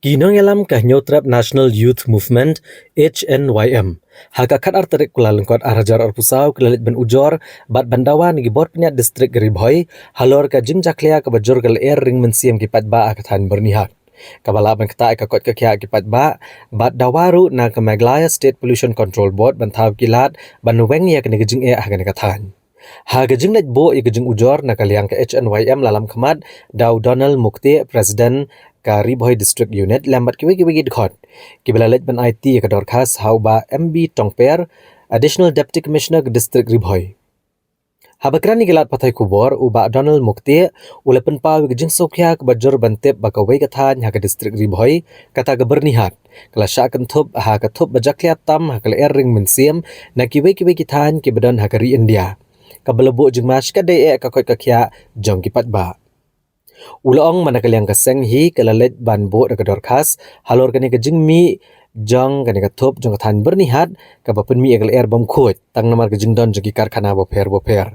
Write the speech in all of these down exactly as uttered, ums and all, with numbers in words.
Ki nongïalam ka Hynñiewtrep National Youth Movement, H N Y M, ha ka khatar tarik Kyllalyngkot arhajar arphew saw ki la leit ban ujor bad ban dawa na ki bor pynïaid distrik Ri Bhoi halor ka jingjakhlia kaba jur ka lyer ring mynsiem ki paidbah ha ka thaiñ Byrnihat, kaba lah ban ktah ïa ka koit ka khiah ki paidbah, bad dawa ruh na ka Meghalaya State Pollution Control Board ban thaw ki lad ban weng ïa kane ka jingeh ha kane ka thaiñ. Ha ka jingleit buh ïa ka jingujor na ka liang ka H N Y M la lam khmat da u Donald Muktieh, President ka Ri Bhoi District Unit, lem bad kiwei kiwei ki dkhot kiba la leit ban aiti ïa ka dorkhas ha u Bah M B Tongper, Additional Deputy Commissioner ka District Ri Bhoi. Haba kren ïa ki lad pathai khubor, u Bah Donald Muktieh u la pynpaw ïa ka jingsngewkhia kaba jur ban tip ba kawei ka thaiñ ha ka District Ri Bhoi, kata ka Byrnihat, ka la shah kynthup ha ka thup ba jakhlia tam ha ka lyer ring mynsiem na kiwei kiwei ki thaiñ kiba don ha ka ri India, kaba la buh jingma shikatdei eh ka koit ka khiah jong ki paidbah. U la ong ba na ka liang ka seng hi ka la leit ban buh da ka dorkhas halor kane ka jingmih jong kane ka thup jong ka thaiñ Byrnihat, kaba pynmih ïa ka lyer bymkhuid tang namar ka jingdon jong ki karkhana bapher bapher.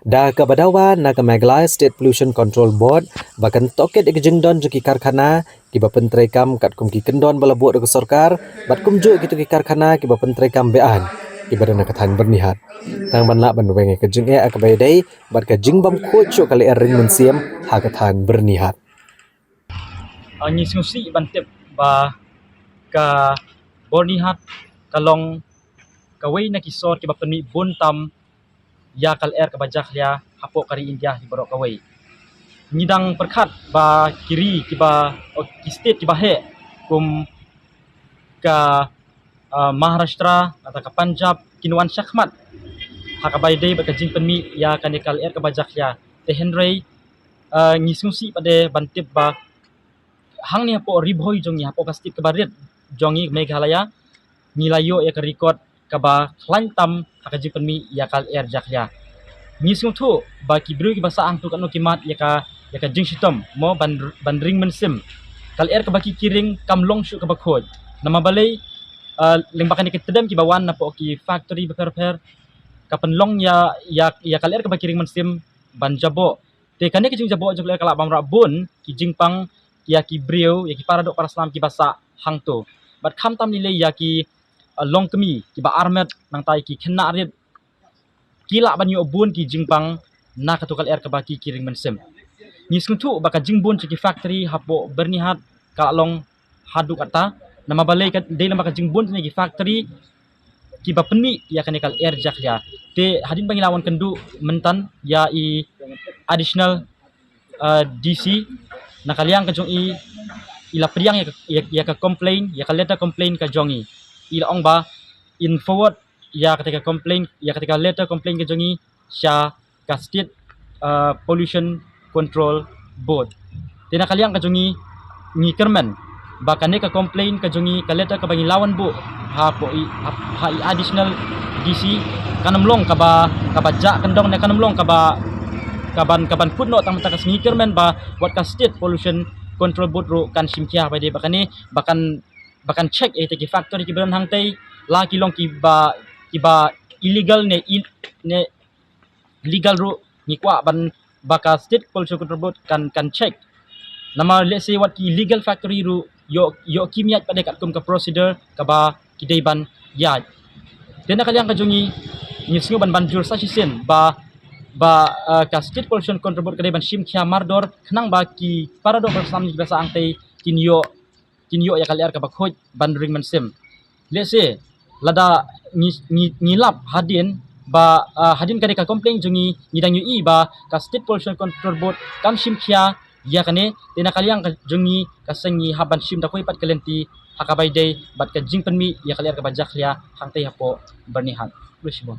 Da kaba dawa na ka Meghalaya State Pollution Control Board ba kan tohkit ïa ka jingdon jong ki karkhana kiba pyntreikam katkum ki kyndon ba la buh da ka sorkar, bad kumjuh kito ki karkhana kiba pyntreikam be-aiñ kiba don ha ka thaiñ Byrnihat, tang ban lah ban weng ïa ka jingeh kaba ïadei bad ka jingbymkhuid shuh ka lyer ring mynsiem ha ka thaiñ Byrnihat. Ah, ngi sngewsih ban tip ba ka Byrnihat ka long kawei na ki sor kiba pynmih bun tam ïa ka lyer kaba jakhlia hapoh ka ri India hi baroh kawei. Ngi dang pyrkhat ba ki ri kiba, oh, ki state kiba heh kum ka, ah, Maharashtra, kata ka Punjab, kin wan shakhmat ha kaba ïadei bad ka jingpynmih ïa kane ka lyer kaba jakhlia. Te hynrei, ah, ngi sngewsih pat de ban tip ba hangne hapoh Ri Bhoi jong ngi, hapoh ka state kaba rit jong ngi Meghalaya, ngi la ïoh ïa ka record kaba khlaiñ tam ha ka jingpynmih ïa ka lyer jakhlia. Ngi sngewthuh ba ki briew kiba sah hangto katno ki mad ïa ka, ïa ka jingshitom mo ban, ban ring mynsiem. Ka lyer kaba ki, ki ring kam long shuh kaba khuid. Namar balei, ah, lyngba kane ki tdem kiba wan napoh ki factory bapher bapher, ka pynlong ïa, ïa, ïa ka lyer kaba ki ring mynsiem ban jaboh. Te kane ka jingjaboh jong ka lyer ka lah ban wanrah bun ki jingpang ïa ki briew, ïa ki para doh para snam kiba sah hangto. Bad khamtam lei lei ïa ki, ah, longkmie kiba armet, nangta ïa ki khynnah rit, ki lah ban ïoh bun ki jingpang na kato ka lyer kaba ki, ki ring mynsiem. Ngi sngewthuh ba ka jingbun jong ki factory hapoh Byrnihat ka la long haduh katta, namar balei ka dei namar ka jingbun jong ki factory kiba pynmih ïa kane ka lyer jakhlia. Te hadien ba ngi la wan kynduh mynta ïa i additional, ah, D C, na ka liang ka jong i, i la pdiang ïa ka, ïa, ïa ka complaint, ïa ka letter complaint ka jong i. I la ong ba in forward ïa kata ka complaint, ïa kata ka letter complaint ka jong i sha ka State, ah, Pollution Control Board. Te na ka liang ka jong i, ngi kyrmen ba kane ka complaint ka jong i, ka letter kaba ngi la wan buh hapoh i, ha, ha i additional D C, kan ym long kaba, kaba jah kyndong ne kan ym long kaba, kaban, kaban kut noh tang mynta ka sngi. Ngi kyrmen ba wat ka State Pollution Control Board ruh kan shim khia ba dei ba kane, ba kan, ba kan check ïa kita ki factory kiba don hangtei, la ki long kiba, kiba illegal ne, ne legal ruh, ngi kwah ban ba ka State Pollution Control Board kan, kan check. Namar lehse wat ki illegal factory ruh ïoh, ïoh kim ïaid pat de katkum ka procedure kaba ki dei ban ïaid. Te na ka liang ka jong i, ngi sngew ban, ban jur sa shisien ba, ba, ah, ka State Pollution Control Board ka dei ban shim khia mardor khnang ba ki para doh para snam kiba sah hangtei kin ïoh, kin ïoh ïa ka lyer kaba khuid ban ring mynsiem. Lehse lada ngi, ngi, ngi lap hadien ba, ah, hadien kane ka complaint jong i, ngi dang ïohi ba ka State Pollution Control Board kam shim khia ïa kane, te na ka liang ka jong i, ka seng ngi hap ban shim da kawei pat ka lynti ha kaba ïadei bad ka jingpynmih ïa ka lyer kaba jakhlia hangtei hapoh Byrnihat. Khublei shibun.